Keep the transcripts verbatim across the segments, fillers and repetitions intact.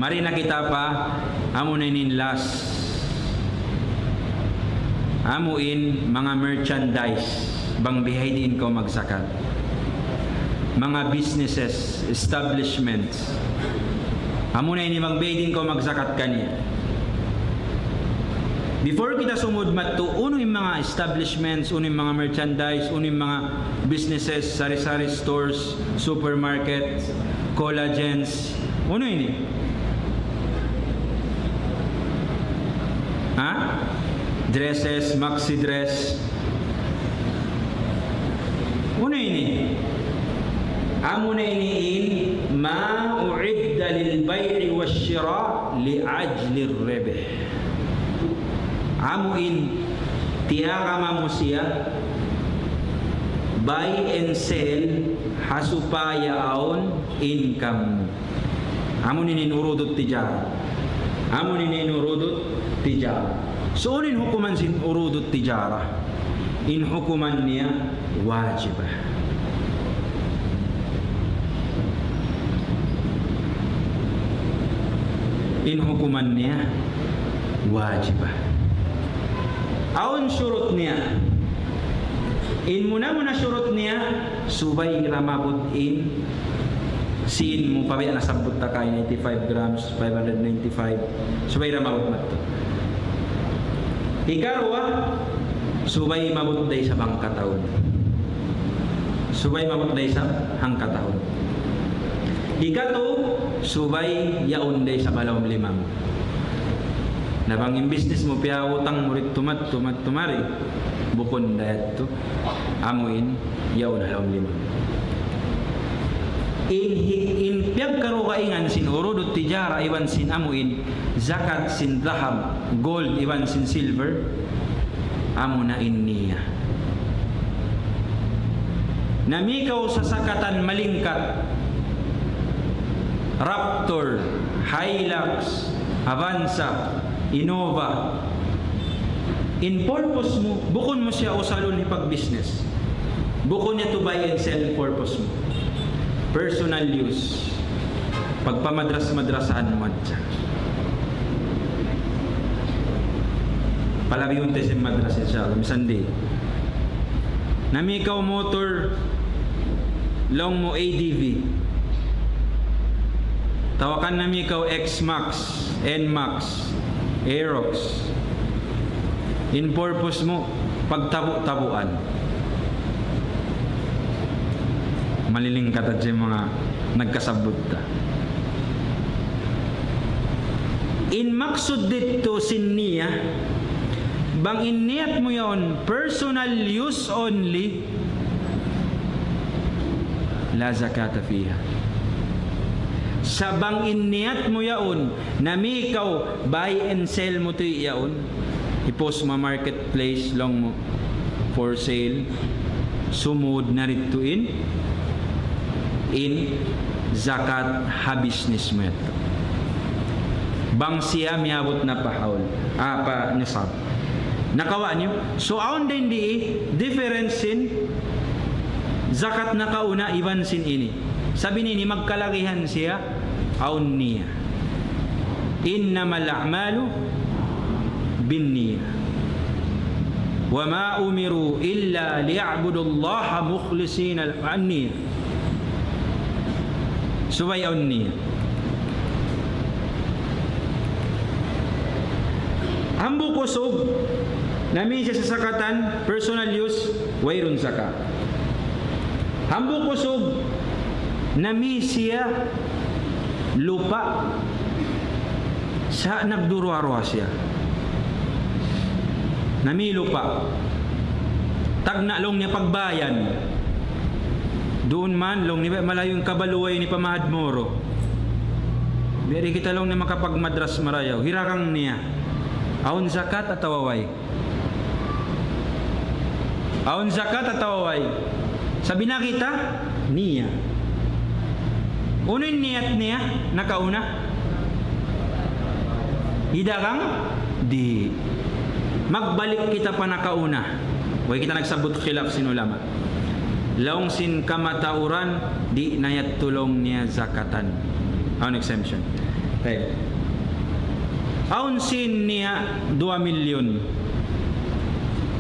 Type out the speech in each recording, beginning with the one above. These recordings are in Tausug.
Mari na kita pa, amu na ini in last. Amu in manga merchandise, bang bihaini in kaw magzakat. Manga businesses, establishments. Amu na ini bang bihaini in kaw magzakat kaniya. Before kita sumud madtu, unu in manga establishments, unu in manga merchandise, unu in manga businesses, sari-sari stores, supermarkets, collagens, unu ini? Ha? Dresses, maxi dress. Unu ini? Amu na ini in ما أعد للبيع والشراء لأجل الربح. Amu in tiyagama mu siya, buy and sell, ha supaya awn income. Amu ini in urudut tijara. Amu ini in urudut tijara. So, unu in hukuman sin urudut tijara? In hukuman niya wajibah. In hukuman niya wajibah. Awn shurut niya. In muna-muna shurut niya, subay da maabut in sin mu, pa biya' nasabbut ta kaina, eighty-five grams, five hundred ninety-five, subay da maabut madtu. Hikaruwa, subay maabut da isab hangkatahun. Subay maabut da isab hangkatahun. Hikatu, subay yaun da isab ha lawm lima mu. Na bang in business mu, piyautang mu didtu madtu, madtu mari, bukun da yadtu. Amu in yaun ha lawm lima. In hi-, in piyagkarugaingan sin urudut tijara iban sin amu in zakat sin dahab, gold, iban sin silver, amu na in niya. Nami kaw sasakatan malingkat, Raptor, Hilux, Avanza, Innova. In purpose mu, bukun mu siya usalun hipag-business. Bukun yadtu buy and sell in purpose mu. Personal use. Pagpamadrasa-madrasahan mu hadja. Palabihun ta sin madrasa, insha Allah. Misan di. Nami kaw motor, laung mu A D V. Tawakan nami kaw X-Max, N-Max, Aerox. In purpose mu, pagtabu-tabuan. Malilingkat hadja in manga nagkasabbut ta. In maksud didtu sin niya, bang in niyat mu yaun personal use only, لا زكاة فيها. Sa' bang in niyat mu yaun, nami kaw buy and sell mu tuud yaun. Hipost mu ha marketplace, laung mu, for sale. Sumud na didtu in, in zakat ha business mu yadtu. Bang siya miyabut na pa hawl, ah, pa nisab. Nakawa' niyu? So, awn da in di difference sin zakat nakauna iban sin ini. Sabab ini magkalagihan siya, awn niya. إنما الأعمال بالنية. وما أمروا إلا ليعبدوا الله مخلصين له الدين. Subay awn niya. Hambuuk usug, nami siya sasakatan, personal use, wayruun zakat. Hambuuk usug, nami siya lupa', sa' nagduruwa-ruwa siya. Nami lupa'. Tagna' laung niya pagbayan. Duun man, laung niya, malayu' in kabaluway niya pa Mahad Moro. Biya' di kita, laung niya, makapagmadras marayaw. Hiragang niya. Awn zakat atawa way? Awn zakat atawa way? Sabab na kita, niya. Unu in niyat niya nakauna? Hidagang? Di'. Magbalik kita pa nakauna. Way kita nagsabbut, khilaf sin ulama. Laung sin kamatauran, di' na yadtu laung niya zakatan. Awn exemption. Tayyib. Awn sīn niya duwa milyun.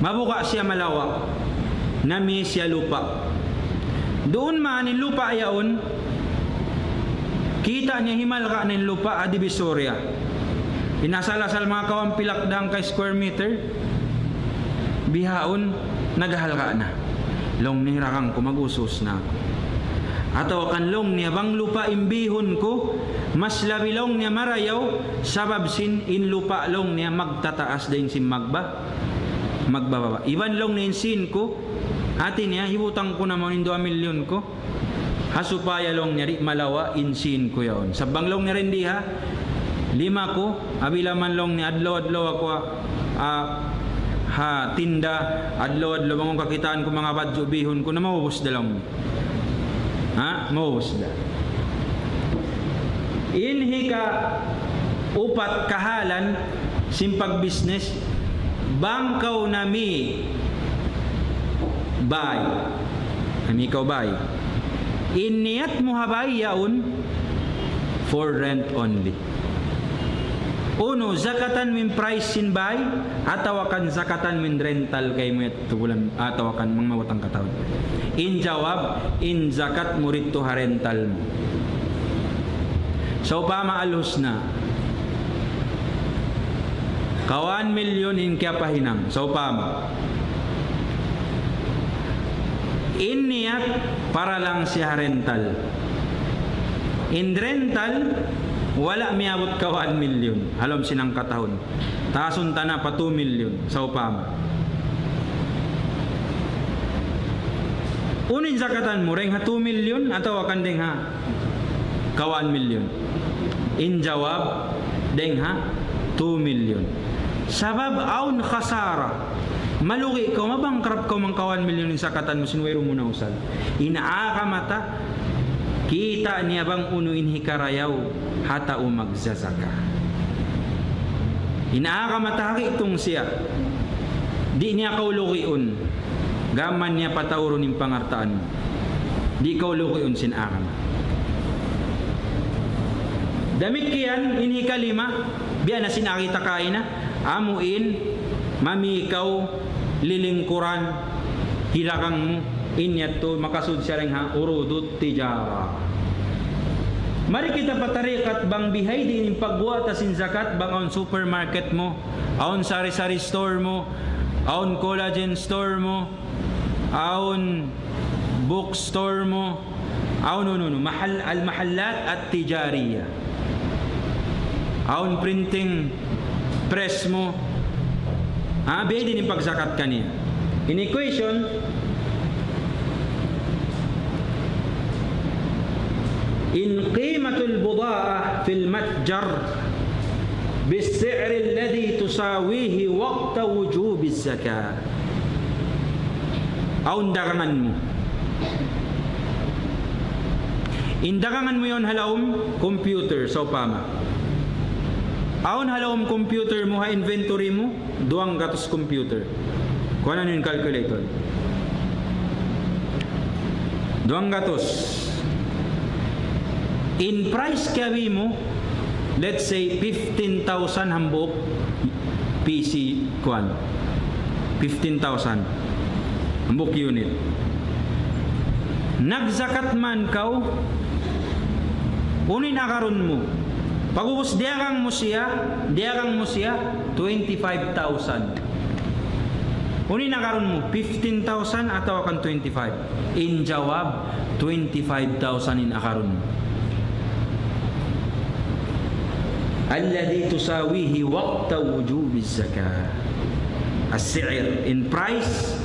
Mabuga' siya malawa'. Namī siya lupa'. Duun man in lupa' yaun, kita' niya himalga' na in lupa' ha Divisoria. In asal-asal manga kawhaan pilak dangka square meter. Bihaun naghalga' na. Laung niya, "Dagang ku, mag-us-us na aku." Atawa kan laung niya, "Bang lupa' in bihun ku, mas labi," laung niya, "marayaw, sabab sin in lupa'," laung niya, "magtataas dayn sin magba-, magbababa. Iban," laung niya, "in sīn ku, hāti niya, hibutang ku na mawn in duwa milyun ku. Ha supaya," laung niya, "di' malawa' in sīn ku yaun. Sa' bang," laung niya, "dayn di ha lima ku, apabila man," laung niya, "adlaw-adlaw aku ha, ha, ha tinda, adlaw-adlaw bang kakitaan ku manga badju' bihun ku na maubus da," laung niya. Ha? Maubus da. In hikaupat kahalan sin pagbusiness, bang kaw namī bāy. Namī kaw bāy. In niyat mu ha bāy yaun, for rent only. Unu, zakatan mu in price sin bāy, atawa kan zakatan mu in rental kaymu yadtu bulan, atawa kan manga mabutang kataun. In jawab, in zakat mu didtu ha rental mu. Sawpama, alhusna. Kawhaan milyun in kiyapahinang. Sawpama. In niyat para lang siya ha rental. In rental, wala' miyabut kawhaan milyun. Ha lawm sin hangka tahun. Taasun ta na pa two million, sawpama. Unu in zakatan mu, dayn ha two million atawa kan dayn ha kawhaan milyun? In jawab, dayn ha two million. Sabab awn khasara. Malugi' kaw, mabankrupt kaw bang kawhaan milyun in zakatan mu sin wayruun mu nausal. In agama ta, kita' niya bang unu in hikarayaw ha tau magzazaka. In agama ta, hagitung siya. Di' niya kaw lugiun. Gām niya pataurun in pangaltaan mu. Di' kaw lugiun sin agama. Damikkiyan in hikalima, biya' na sin agi ta kaina, amu in mamī kaw lilingkuran, hilagang mu, in yadtu makasud siya dayn ha urudut tijara. Mari kita pa tarikat bang bihaini in pagguwa' ta sin zakat, bang awn supermarket mu, awn sari-sari store mu, awn collagen store mu, awn bookstore mu, awn unu-unu, mahal, al-mahallat at-tijariya. Awn printing press mu. Ha, biya' diin in pagzakat kaniya. In equation, in qimatul buda'ah fil matjar bis-si'ri alladhi tusawihi waqta wujubiz zakah. Awn dagangan mu. In dagangan mu yaun ha lawm computer, sawpama. Awn ha lawm computer mu, ha inventory mu, duwanggatus computer. Kuwan niyu in calculator. Duwanggatus. In price kiyabi mu, let's say, fifteen thousand hambuuk P C kuwan. Fifteen thousand. Hambuuk unit. Nagzakat man kaw, unu in agarun mu? Pag'ubus diyagang mu siya, diyagang mu siya, twenty-five thousand. Unu in agarun mu? Fifteen thousand atawa kan twenty-five? In jawab, twenty-five thousand in agarun mu. Alladhi tusawihi waqta wujubiz zakah. As-si'r, in price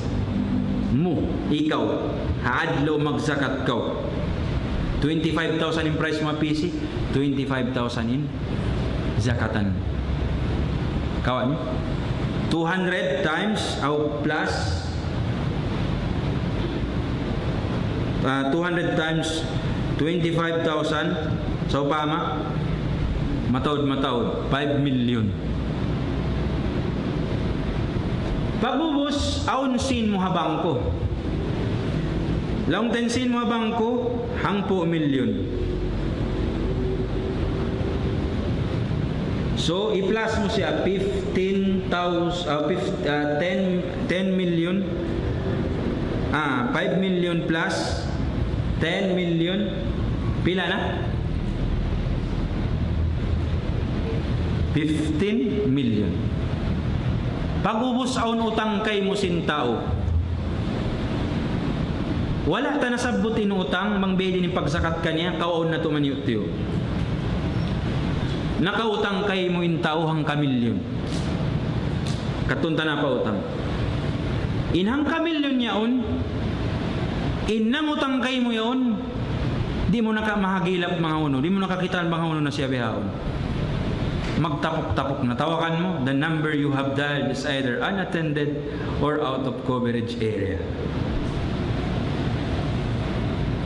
mu, ikaw, ha adlaw magzakat kaw. Twenty-five thousand in price mu ha P C, twenty-five thousand in zakatan. Kawan? Two hundred times, aw plus, ah, two hundred times twenty-five thousand, sawpama, mataud-mataud, five million. Pag'ubus, awn sīn mu ha bangko. Laung ta in sīn mu ha bangko, hangpu' milyun. So, i-plus mu siya fifteen thousand, ah, fif-, ah, ten, ten million, ah, five million plus ten million, pila na? Fifteen million. Pag'ubus awn utang kaymu sin tau. Wala' ta nasabbut in utang, bang biyayad in pagzakat kaniya, kawaun natu' maniyutiyu. Nakautang kaymu in tau hangka milyon. Kadtun ta na pa utang. In hangka milyon yaun, in nangutang kaymu yaun, di' mu na ka mahagilap bang hawnu, di' mu na kakitaan bang hawnu na siya bihaun. Magtapuk-tapuk na. Tawagan mu, the number you have dialed is either unattended or out of coverage area.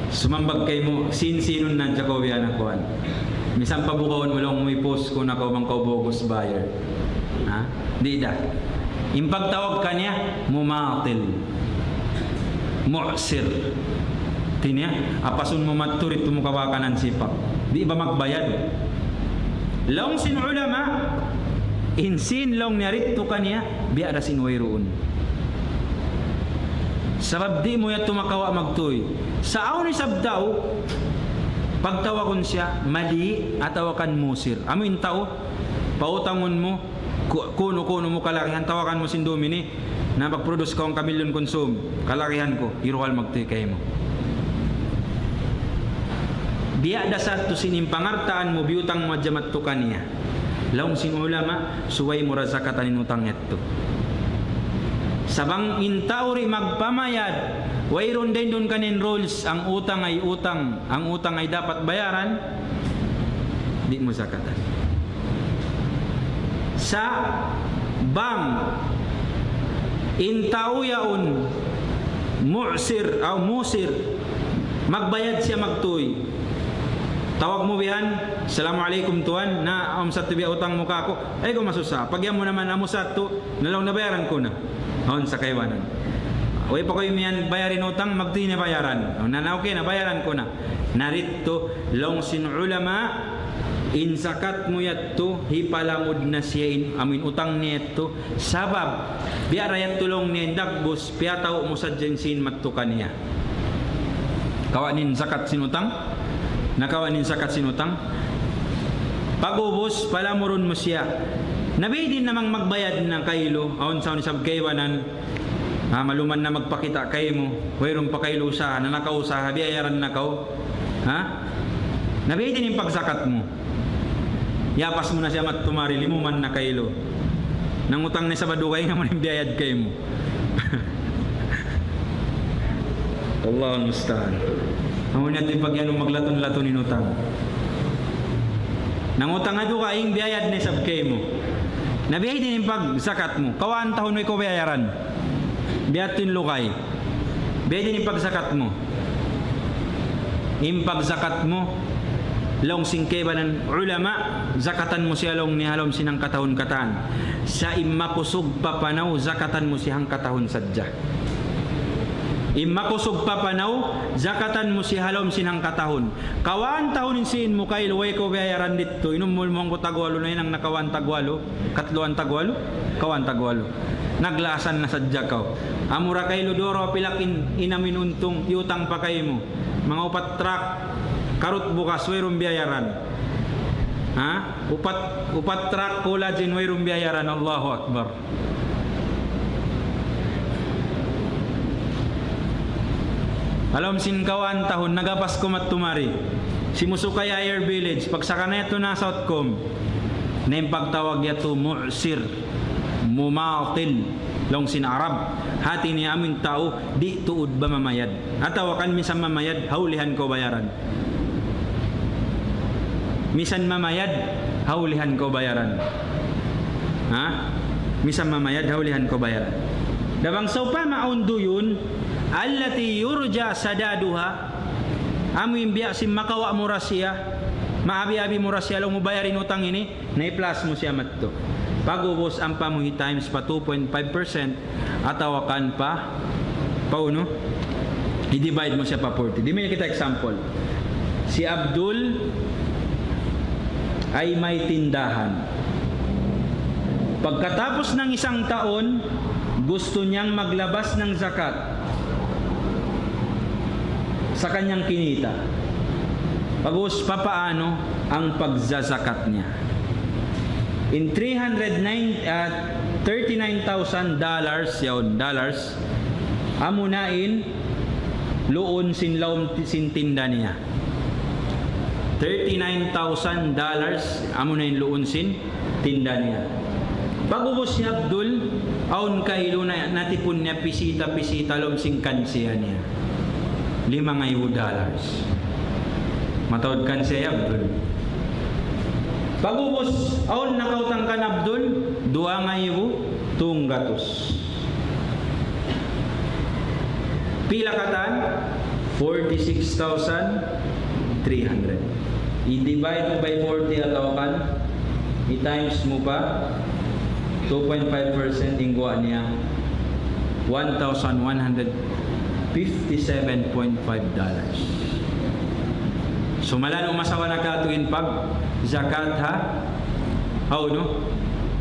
Sumambag kaymu, sin-sinun na dya kaw biya' na kuwan. Misan pa bukun mu laung mu i-post ku na kaw bang kaw bogus buyer. Ha? Di' da. In pagtawag kaniya, mumatil. Mu'sir. Hati niya, apasun mu madtu didtu mu kawakan in sipak. Di' ba magbayad? Laung sin ulama, in sin laung niya didtu kaniya, biya' da sin wayruun. Sabab di' mu yadtu makawa' magtuy. Sa' awn isab tau, pagtawagun siya, mali' atawa kan musir. Amu in tau, pautangun mu, ku-, kunu-kunu mu kalagihan, tawagan mu sin dum ini, na mag-produce kaw hangka milyon kunsum, kalagihan ku, iruhal magtuy kaymu. Biya' da sa tu sin in pangartaan mu, biyutang mu hadja madtu kaniya. Laung sin ulama, subay mu ra zakatan in utang yadtu. Sa' bang in tau di' magpamayad, wayruun dayn duun kaniya in rules, ang utang ay utang, ang utang ay dapat bayaran, di' mu zakatan. Sa' bang in tau yaun mu'sir, aw musir, magbayad siya magtuy. Tawag mu bihan, "Assalamu alaykum tuwan, na amu sa tu biya' utang mu kāku'." "Ay, kaw masusa, pagyan mu naman amu sa tu, na laung nabayaran ku na." Awn sa kaibanan. "Way pa kaw imiyan bayarin utang, magtuy na bayaran." "Na, na, okay, nabayaran ku na." Na didtu, laung sin ulama, in zakat mu yadtu, hipalamud na siya in, amu in utang niya yadtu. Sabab, biya' da yadtu laung niya in dagbus, piyatau mu sadja in sin madtu kaniya. Kawa' niya in zakat sin utang, nakawa' niya in zakat sin utang. Pag'ubus, palamurun mu siya. Na biyadiin na bang magbayad na kaylu, awn sa isab kaibanan, ha, maluman na magpakita' kaymu, wayruun pa kaylu usaha, na nakausaha, biyayaran na kaw. Ha? Na biyadiin in pagzakat mu. Yapas mu na siya madtu mari, limuman na kaylu. Nangutang na isab ha dugaing, amu in biyayad kaymu. Allahul musta'an. Amu na in pag-anu, maglatun-latun in utang. Nangutang ha dugaing, biyayad na isab kaymu. Na biyadiin in pagzakat mu. Kawhaan tahun way kaw biyayaran. Biya' ha yan in lugay. Biyadiin in pagzakat mu. In pagzakat mu, laung sin kaibanan ulama, zakatan mu siya laung niya ha lawm sin hangkatahun katan. Sa' in makusug pa panaw, zakatan mu siya hangkatahun sadja. In makusug pa panaw, zakatan mu siya ha lawm sin hangkatahun. Kawhaan tahun in sin mu kaylu, way kaw biyayaran didtu, inumul mu hangpu' tagwalu na, hinang na kawhaan tagwalu, katluan tagwalu, kawhaan tagwalu. Naglaasan na sadja kaw. Amura kaylu duwa ra pilak in, in amu in untung, iyutang pa kaymu. Manga upat truck, karut bugas, wayruun biyayaran. Ha? Upat, upat truck collagen, wayruun biyayaran. Allahu Akbar. Ha lawm sin kawhaan tahun, nagapas kaw madtu mari. Simusukay Air Village, pagsaka na yadtu na Southcom. Na in pagtawag yadtu mu'sir, mumatil, laung sin Arab. Hati niya amu in tau, di' tuud ba mamayad. Atawa kan misan mamayad, ha ulihan kaw bayaran. Misan mamayad, ha ulihan kaw bayaran. Ha? Misan mamayad, ha ulihan kaw bayaran. Na bang sawpama awn duyun, allati yurja sadaduha, amu in biya' sin makawa' mu ra siya, maabi-abi mu ra siya, laung mu bayari in utang ini, na i-plus mu siya madtu. Pag'ubus ampa mu hi-times pa two point five percent, atawa kan pa, pa unu, i-divide mu siya pa forty. Di' mu kita example. Si Abdul ay may tindahan. Pagkatapos ng isang taon, gusto niyang maglabas ng zakat sa kanyang kinita. Pag-ubus, papaano ang pagzazakat niya? In three hundred nine, ah, thirty-nine thousand dollars, yaun, dollars, amu na in luun sin lawm ti-, sin tinda niya. Thirty-nine thousand dollars, amu na in luun sin tinda niya. Pag-ubus hi Abdul, awn kailu na natipun niya, pisita-pisita, lawm sin kansiya niya. Lima ngaibu dollars. Mataud kansiya hi Abdul. Pag-ubus, awn nakautang kan Abdul, duwa ngaibu tunggatus. Pila katan? Forty-six thousand three hundred. I-divide mu by forty atawa kan i-times mu pa two point five percent, in guwa' niya one thousand one hundred fifty-seven point five dollars. So, malalu' masawa na katu' in pag-zakat ha, aw, no?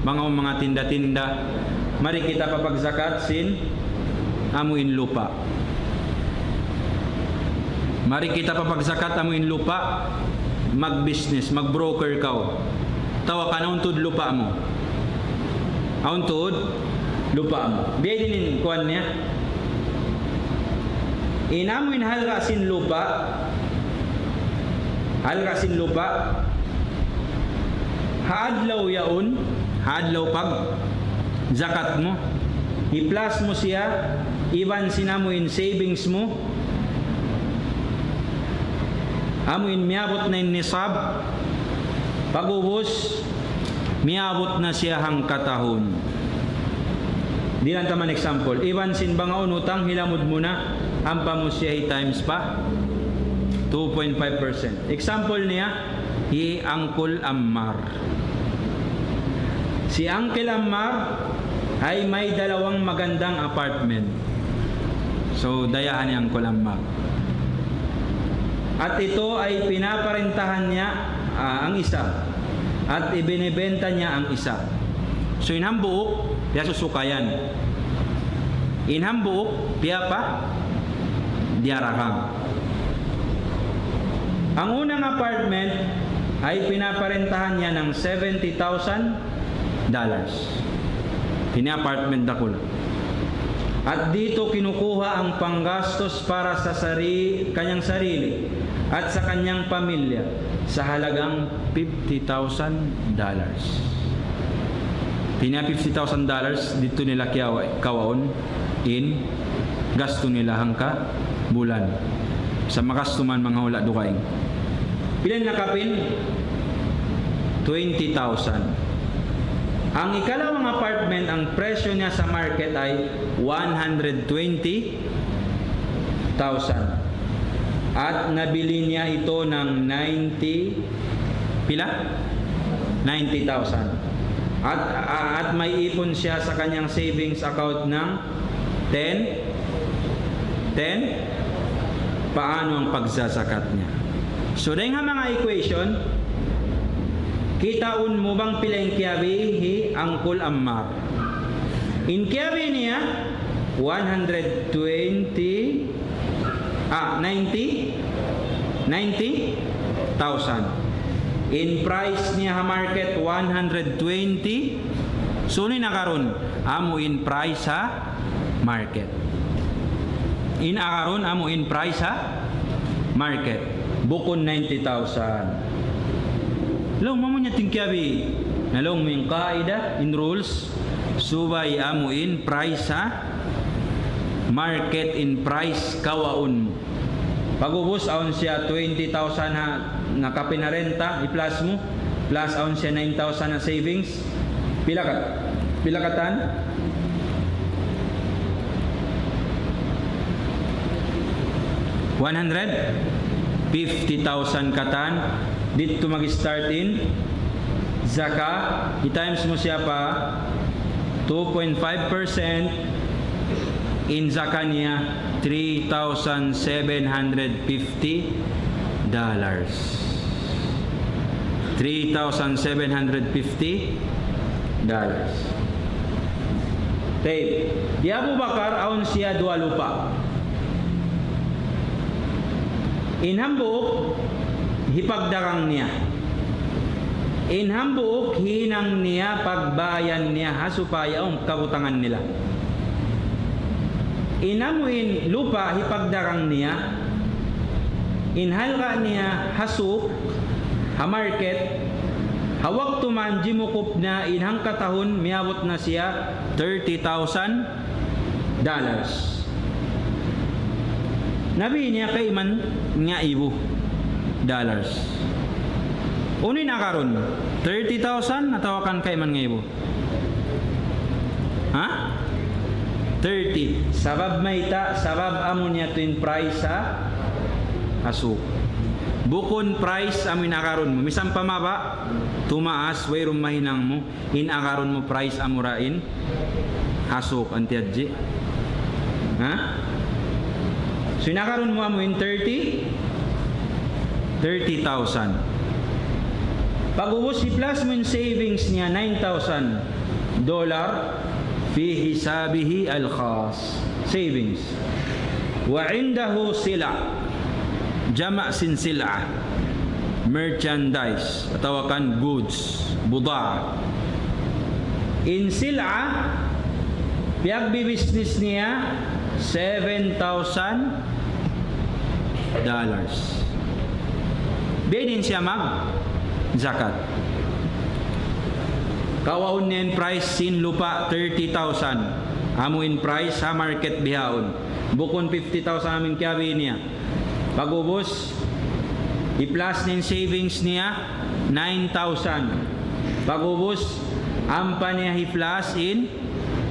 Manga, manga tinda-tinda. Mari kita papagzakat sin amu in lupa'. Mari kita papagzakat amu in lupa'. Mag-business, mag-broker kaw. Tawakan, awn tuud lupa' mu. Awn tuud lupa' mu. Biya' diin in kuwan niya. In amu in halga' sin lupa', halga' sin lupa', ha adlaw yaun, ha adlaw pag-zakat mu, i-plus mu siya iban sin amu in savings mu, amu in miyabut na in nisab, pag-ubus, miyabut na siya hangkatahun. Dihilan ta man example. Iban sin bang awn utang, hilamud mu na, ampa mu siya i-times pa two point five percent. Example niya, hi Uncle Ammar. Si Uncle Ammar ay may dalawang magandang apartment. So, dayahan ni Uncle Ammar. At ito ay pinaparentahan niya, ah, ang isa. At ibinibenta niya ang isa. So, in hambuuk, piyasusukayan. In hambuuk, piyapa, diyaragang. Ang unang apartment ay pinaparentahan niya ng seventy thousand dollars. Ini apartment dakula'. At dito kinukuha ang panggastos para sa sari-, kanyang sarili at sa kanyang pamilya sa halagang fifty thousand dollars. Ini fifty thousand dollars, dito nila kiyawa-, kawaun in gastu nila hangka bulan. Sa magastu man manga hula' dugaing. Pila in nakapin? Twenty thousand. Ang ikalawang apartment, ang presyo niya sa market ay one hundred twenty thousand. At nabili niya ito ng ninety, pila? Ninety thousand. At, a-, at may ipon siya sa kanyang savings account ng ten, ten, paano ang pagzazakat niya? So, dayng ha manga equation, kitaun mu bang pila in kiyabi hi Uncle Ammar. In kiyabi niya, one hundred twenty, ah, ninety, ninety thousand. In price niya ha market, one hundred twenty. So, unu in agarun? Amu in price ha market. In agarun, amu in price ha market. Bukun ninety thousand. Laung mu, amu in kiyabi. Na laung mu in qaida, in rules, subay amu in price ha market, in price kawaun mu. Pag-ubus, awn siya twenty thousand ha nakapin ha renta, i-plus mu, plus awn siya nine thousand ha savings. Pila ka-, pila katan? One hundred fifty thousand katan. Dito mag-start in zaka. I-times mu siya pa two point five percent. In zaka niya, three thousand seven hundred fifty dollars. Three thousand seven hundred fifty dollars. Tayyib. Hi Abu Bakar awn siya duwa lupa'. In hambuuk hipagdagang niya. In hambuuk hinang niya pagbayan niya ha supaya awn kabutangan nila. In amu in lupa' hipagdagang niya, in halga' niya ha suk, ha market, ha waktu man jimukup na in hangkatahun miyabut na siya thirty thousand dollars. Nabi niya kayman ngaibu dollars. Unu in agarun? Thirty thousand atawa kan kayman ngaibu? Ha? Thirty. Sabab mayta', sabab amu niya tuud in price ha, ha suk. Bukun price amu in agarun mu. Misan pa mababa', tumaas, wayruun mahinang mu, in agarun mu price amu ra in ha suk, anti adji. Ha? So, in agarun mu amu in thirty, thirty thousand. Pag'ubus, hi-plus mu in savings niya, nine thousand dollar, في حسابه الخاص. Savings. وعنده سلع. Jama' sin sil'a. Merchandise. Atawa kan goods. Budaa. In sil'a, piyagbi-business niya, seven thousand dollars. Biya' diin siya mag-zakat? Kawaun niya in price sin lupa' thirty thousand. Amu in price ha market bihaun. Bukun fifty thousand amu in kiyabi niya. Pag'ubus, hi-plus niya in savings niya, nine thousand. Pag'ubus, ampa niya hi-plus in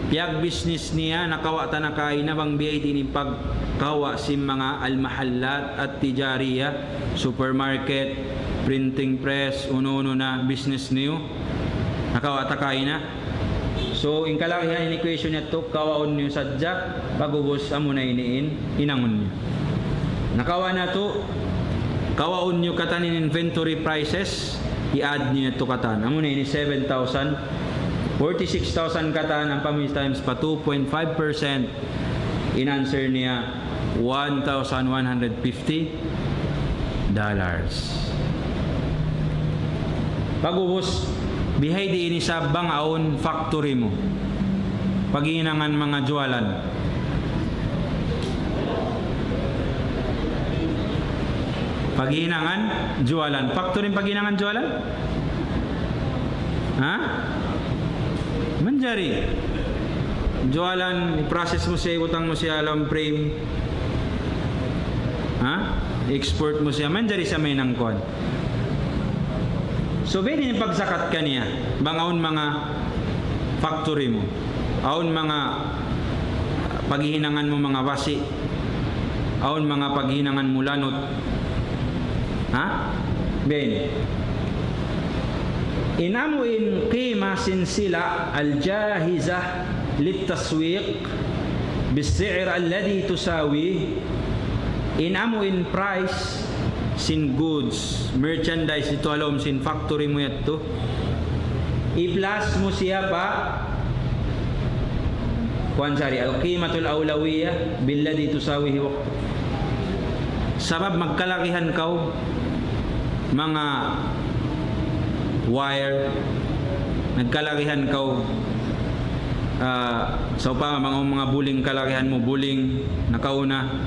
piyagbusiness niya, nakawa' ta na kaina bang biya' diin in pagkawa' sin manga al-mahallat at-tijariyah, supermarket, printing press, unu-unu na business niyu. Nakawa' ta kaina. So, in kalagihan in equation yadtu, kawaun niyu sadja, pag'ubus, amu na ini in hinangun niyu. Nakawa' natu', kawaun niyu katan in inventory prices, i-add niyu yadtu katan. Amu na ini seven thousand, forty-six thousand katan, ampa mu times pa two point five percent, in answer niya, one thousand one hundred fifty dollars. Pag'ubus, biya' diin isab bang awn factory mu. Paghinangan manga juwalan. Paghinangan juwalan. Factory in paghinangan juwalan? Ha? Manjari. Juwalan, i-process mu siya, ibutang mu siya ha lawm frame. Ha? Export mu siya. Manjari siya mahinang kuwan. So, pwede in pagzakat kaniya. Bang awn manga factory mu. Awn manga paghihinangan mu manga basi'. Awn manga paghihinangan mu lanut. Ha? Ben. In amu in qima sin sila' al-jahiza lit-taswiq bis-si'r alladhi tusawi. In amu in price sin goods, merchandise didtu ha lawm sin factory mu yadtu. I-plus mu siya pa, kuwan sari, al-qimatul-awlawiyya billadhi tusawihi waqtu. Sabab magkalagihan kaw manga wire, nagkalagihan kaw, ah, sawpama, manga, manga buling kalagihan mu, buling, nakauna,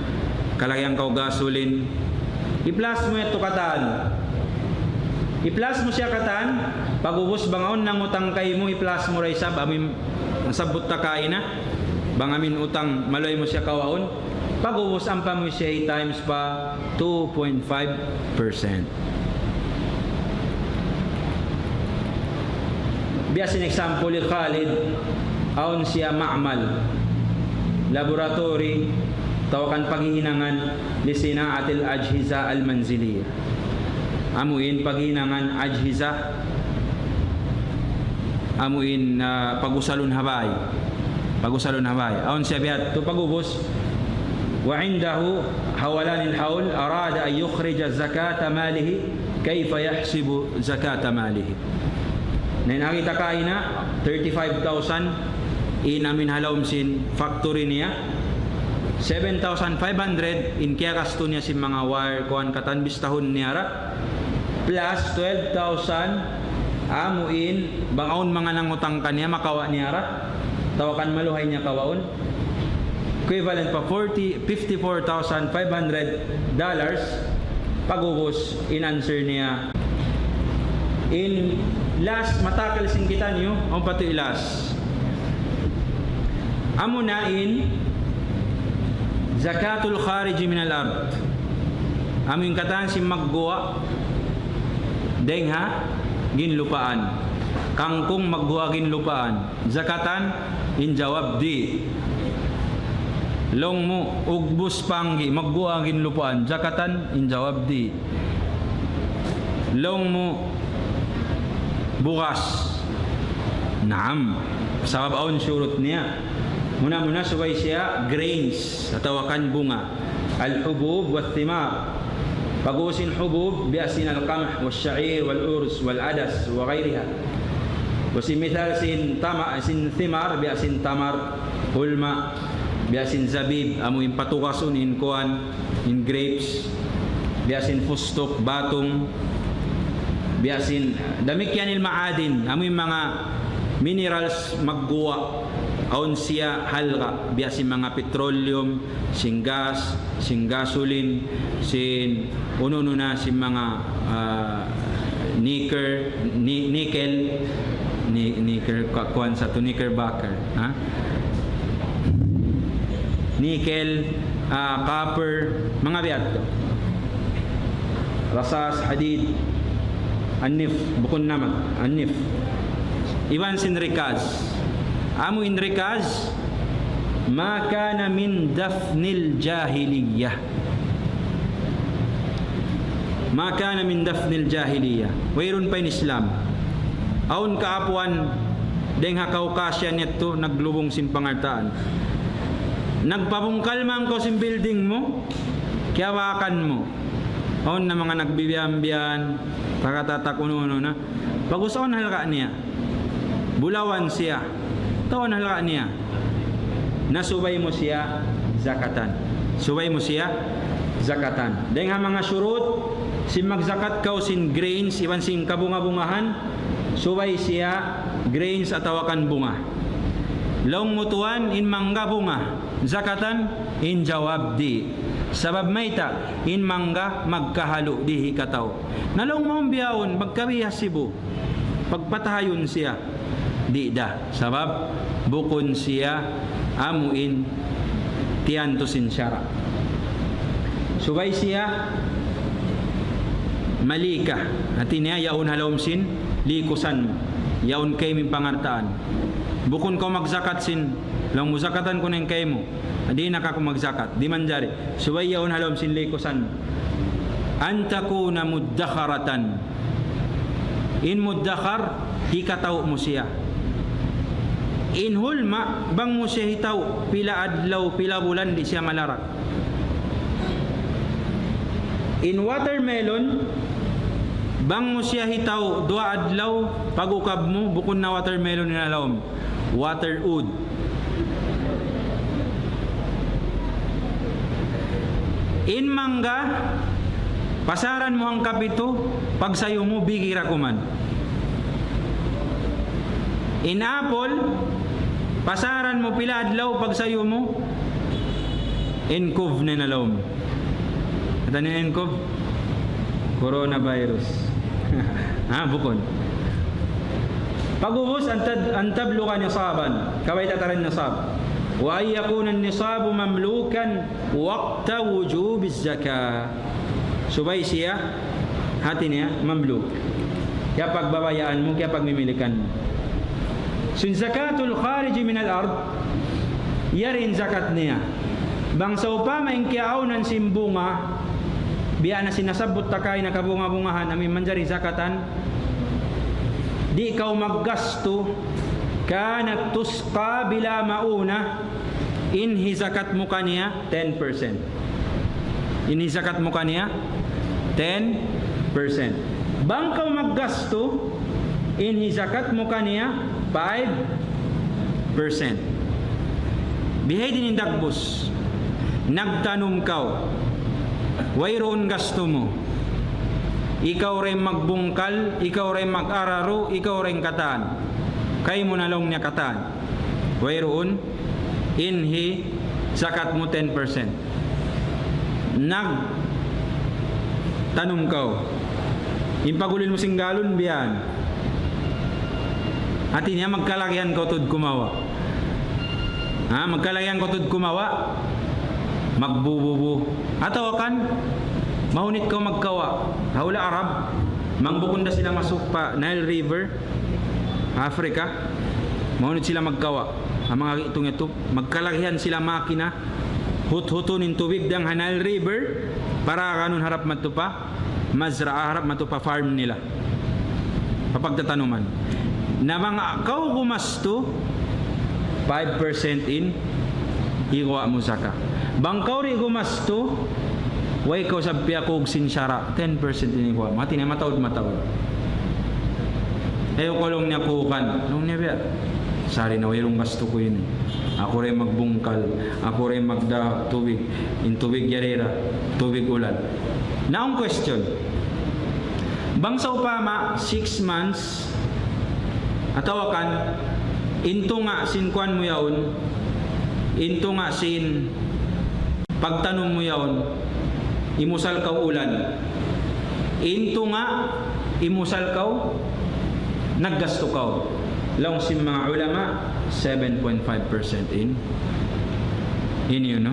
kalagihan kaw gasoline. I-plus mu yadtu katan. I-plus mu siya katan, pag'ubus bang awn nangutang kaymu, i-plus mu da isab, amu in nasabbut ta kaina, bang amu in utang, maluhay mu siya kawaun, pag'ubus ampa mu siya i-times pa two point five percent. Biya' sin example hi Khalid, awn siya ma'mal, laboratory, atawa kan paghihinangan, li sina'atil ajhiza al-manziliyya. Amu in paghihinangan ajhiza, amu in, ah, pag-usalun ha bay. Pag-usalun ha bay. Awn siya biya' yadtu pag'ubus, وعنده هولان الحول أراد أن يخرج زكاة ماله، كيف يحسب زكاة ماله؟ In agi ta kaina, thirty-five thousand in amin ha lawm sin factory niya. Seven thousand five hundred in kiyagastu niya sin manga wire, kuwan katan bistahun niya ra. Plus twelve thousand amu in bang awn manga nangutang kaniya makawa' niya ra. Tawakan maluhay niya kawaun. Equivalent pa forty, fifty-four thousand five hundred dollars. Pag'ubus, in answer niya. In last, matakal sin kitaniyu, awn pa tuud last. Amuna in zakatul khariji minal ard. Amu in katan sin magguwa' dayng ha ginlupaan. Kangkung magguwa' ginlupaan. Zakatan, in jawab di'. Laung mu, ugbus panggi', magguwa' ginlupaan. Zakatan, in jawab di'. Laung mu, bugas. Naam. Sabab awn shurut niya. Muna-muna subay siya grains atawa kan bunga. Al-hubub wa thimar. Pag'ubus sin hubub, biya' sin al-qamh, wa sha'ir, wal urz, wal adas, wa ghayriha. Wa sin misal sin tama-, sin thimar, biya' sin tamar, hulma, biya' sin zabib, amu in patugasun in kuwan, in grapes, biya' sin fustuk, batung, biya' sin, damikkiyan in ma'adin, amu in manga minerals magguwa', awn siya halga', biya' sin manga petroleum, sin gas, sin gasoline, sin unu-unu na sin manga, ah, nickel, ni-, nickel, ni-, nickel, ka-, kuwan sa tu, knickerbocker, ha? Nickel, ah, copper, manga biya' yadtu. Rasas, hadid, annif, bukun namat, annif. Iban sin rikaz. Amu in rikaz, ma kana min dafnil jahiliyah. Ma kana min dafnil jahiliyah. Wayruun pa in Islam. Awn kaapuan, dayng ha Caucasia niya tu, naglubung sin pangaltaan. Nagpabungkal man kaw sin building mu, kiyawakan mu. Awn na manga nagbibiyan-biyan, takatatak unu-unu na. Pag'ubus awn halga' niya. Bulawan siya. Awn halga' niya. Na subay mu siya zakatan. Subay mu siya zakatan. Dayng ha manga shurut, sin magzakat kaw sin grains, iban sin kabunga-bungahan, subay siya grains atawa kan bunga. Laung mu tuwan, in mangga bunga, zakatan, in jawab di'. Sabab mayta', in mangga magkahalu' di' hikatau. Na laung mu bihaun, magkabiya' sibu'. Pagpatahayun siya. Di' da. Sabab bukun siya amu in tiyantu sin sara'. Subay siya malika. Hati niya, yaun ha lawm sin likusan mu. Yaun kaymu in pangaltaan. Bukun kaw magzakat sin, laung mu zakatan ku na in kaymu. Di' na kaku' magzakat. Di' manjari. Subay yaun ha lawm sin likusan mu. An takuna muddakharatan. In muddakhar, hikatau mu siya. In hulma, bang mu siya hitau, pila adlaw, pila bulan, di' siya malarak. In watermelon, bang mu siya hitau, duwa adlaw, pag-ukab mu, bukun na watermelon in ha lawm. Water wood. In mangga, pasaran mu hangka pitu, pagsayu mu, bigi ra kuman. In apple, pasaran mu pila adlaw, pagsayu mu, in kuv na in ha lawm. Hati niya in kuv? Coronavirus. Ha, bukun. Pag'ubus, an tad-, an tablugha nisaban. Kabayta' ta dayn nisab. Wa an yakuna nisabu mamlukan waqta wujubiz zakah. Subay siya, hati niya, mamluk. Kiyapagbabayaan mu, kiyapagmimilikan mu. Sin zakatul khariji minal ard, yari in zakat niya. Bang sawpama in kiyaawnan sin bunga, biya' na sin nasabbut ta kaina kabunga-bungahan, amu in manjari zakatan, di' kaw maggastu, kanat tusqa bila mauna, in hizakat mu kaniya, ten percent. In hizakat mu kaniya, ten percent. Bang kaw maggastu, In hizakat mu kaniya five percent. Bihaini in dagbus. Nagtanum kaw. Wayruun gastu mu. Ikaw ra in magbungkal, ikaw ra in mag-araru, ikaw ra in katan. Kaymu na laung niya katan. Wayruun, in hizakat mu ten percent. Nagtanum kaw. In pag-ulil mu sin galon, biya' yan. Hati niya, magkalagihan kaw tuud kumawa'. Ha, magkalagihan kaw tuud kumawa'. Magbububu. Atawa kan, mahunit kaw magkawa'. Ha hula' Arab, bang bukun da sila masuk pa Nile River, Africa, mahunit sila magkawa'. Amu in manga itung itu, magkalagihan sila makina, huthutun in tubig dayn ha Nile River, para kanun harap madtu pa mazra'a, harap madtu pa farm nila. Pa pagtatanuman. Na bang kaw gumastu, five percent in higuwa' mu zakat. Bang kaw di' gumastu, way kaw sa piyakug sin sara', ten percent in higuwa' mu. Hati niya mataud-mataud. Ayaw kaw laung niya kukan. Laung niya biya', sari na wayruun gastu ku ini. Aku ra in magbungkal, aku ra in magda tubig, in tubig yari ra, tubig ulan. Now, question. Bang sawpama six months, atawa kan, in tunga' sin kuwan mu yaun, in tunga' sin pagtanum mu yaun, imusal kaw ulan. In tunga', imusal kaw, naggastu kaw. Laung sin manga ulama, seven point five percent in, in yun, no?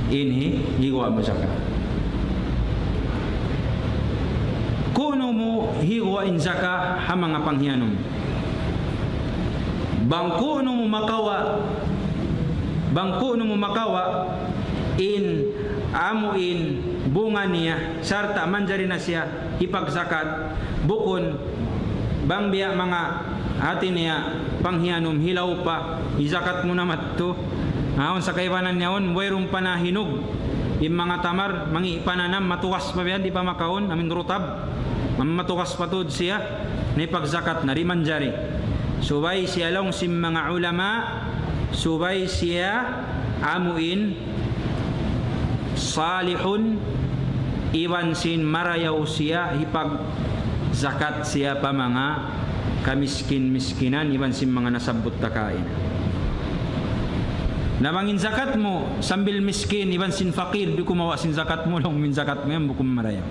In hi-, higuwa' mu zakat. Ku'nu mu higuwa' in zakat ha manga panghiyanum. Bang ku'nu mu makawa', bang ku'nu mu makawa' in amu in bunga niya, sarta' manjari na siya hipagzakat, bukun bang biya' manga hati niya panghiyanum hilaw pa, hizakat mu na madtu. Awn sa kaibanan niya yaun, wayruun pa nahinug. In manga tamar, mangi' pananam, matugas pa biya' yan, di' pa makaun, amu in rutab. Matugas pa tuud siya, na hipagzakat na, di' manjari. Subay siya laung sin manga ulama, subay siya amu in salihun, iban sin marayaw siya, hipagzakat siya pa manga kamiskin-miskinan, iban sin manga nasabbut ta kaina. Na bang in zakat mu, sambil miskin, iban sin fakir, di' kumawa' sin zakat mu, laung mu in zakat mu yan, bukun marayaw.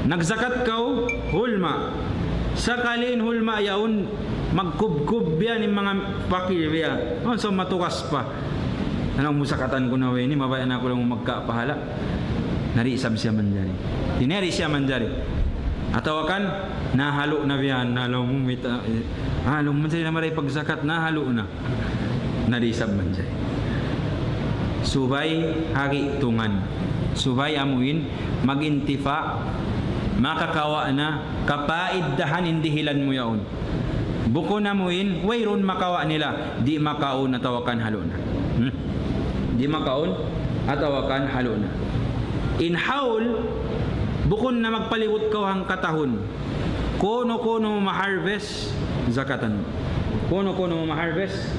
Nagzakat kaw, hulma. Sakali in hulma yaun, magkubkub biya' yan in manga fakir biya' yan. Awn sa matugas pa. Laung mu zakatan ku na way ini, mabaya' na aku laung mu magkapahala. Na di' isab siya manjari. Di' na di' siya manjari. Atawa kan, nahalu' na biya' yan, na laung mu mita, ah, laung mu manjari na marayaw pagzakat, nahalu' na. Na di' isab manjari. Subay ha gi'tungan. Subay amu in mag-intifa', makakawa' na, kapaidahan in dihilan mu yaun. Bukun amu in, wayruun makawa' nila, di' makaun atawa kan halu' na. Hmm? Di' makaun atawa kan halu' na. In hawl, bukun na magpalibut kaw hangkatahun. Kunu-kunu mu ma-harvest, zakatan. Kunu-kunu mu ma-harvest,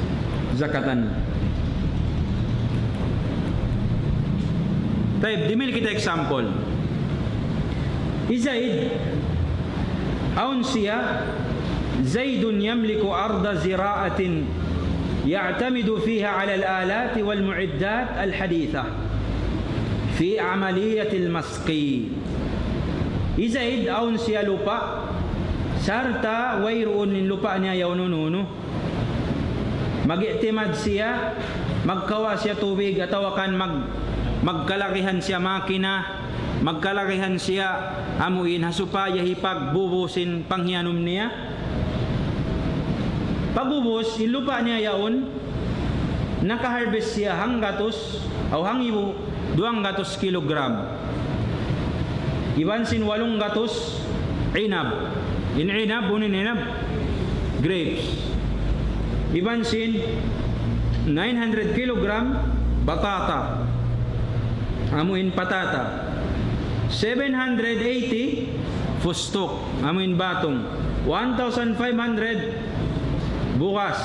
zakatan. Tayyib, dumihil kita example. Hi Zaid, awn siya, زيد يملك أرض زراعة يعتمد فيها على الآلات والمعدات الحديثة في عملية المسق. Hi Zaid awn siya lupa', sarta' wayruun in lupa' niya yaun unu-unu. Mag-i'timad siya, magkawa' siya tubig, atawa kan mag-, magkalagihan siya makina, magkalagihan siya amu in ha supaya hipagbubu sin panghiyanum niya. Pag-ubus, in lupa' niya yaun, naka-harvest siya hanggatus, aw hangibu, duwanggatus kilogram. Iban sin walunggatus inab. In inab, unu in inab? Grapes. Iban sin nine hundred kilogram batata. Amu in patata. Seven hundred eighty Fustuk, amuin batung. One thousand five hundred bugas.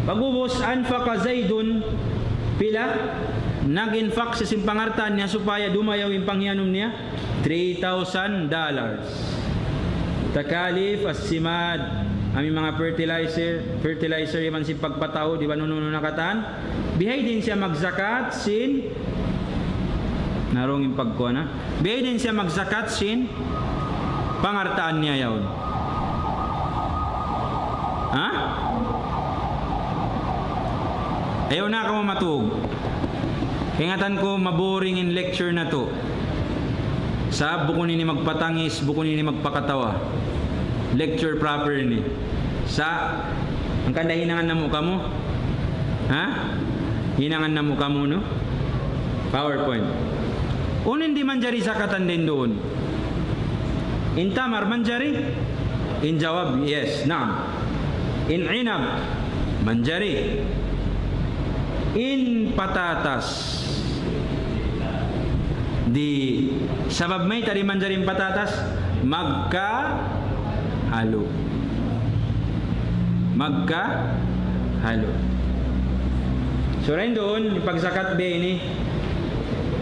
Pag'ubus, anfaqa Zaidun, pila? Nag-infak siya sin pangaltaan niya supaya dumayaw in panghiyanum niya? Three thousand dollars. Takalif as-simad, amuin manga fertilizer, fertilizer iban sin pagpataud, iban unu-unu na katan. Bihaini siya magzakat sin, narung in pagkuan, ha? Bihaini siya magzakat sin pangaltaan niya yaun. Ha? Ayaw na kamu matug. Kaingatan ku, maboring in lecture natu'. Sa' bukun ini magpatangis, bukun ini magpakatawa. Lecture proper ini. Sa', hangkan da hinangan namu' kamu? Ha? Hinangan namu' kamu, no? PowerPoint. Unu in di' manjari zakatan duun? In tamar manjari? In jawab, yes, naam. In inab manjari. In patatas. Di', sabab mayta' di' manjari in patatas? Magkahalu. Magkahalu. So, dayn duun, in pagzakat biya' ini,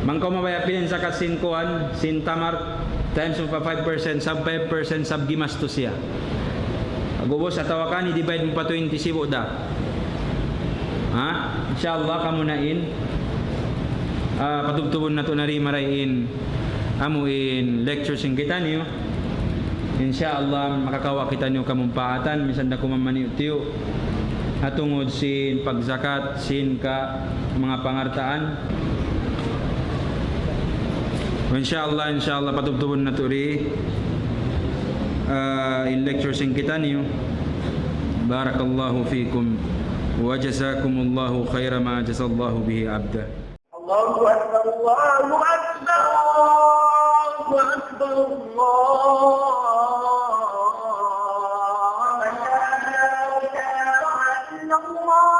bang kaw mabaya' pila in zakat sin kuan, sin tamar, times mu pa five percent, sab five percent, sab gimastus siya. Pag'ubus, atawa kan, i-divide mu pa twenty sibu' da. Ha? Insha Allah, kamu na in, ah, patubtubun natu' na di' marayaw in, amu in lecture sin kitaniyu. Insha Allah, makakawa' kitaniyu kamumpaatan, misan da kuman maniyu-tiyu. Ha tungud sin pagzakat, sin ka manga pangaltaan. Insha Allah, insha Allah, patubtubun natu' di, ah, in lecture sin kitaniyu. بارك الله فيكم وجزاكم الله خير ما جزى الله به عبده. الله أكبر، الله أكبر، الله أكبر، الله أكبر. لا إله إلا الله.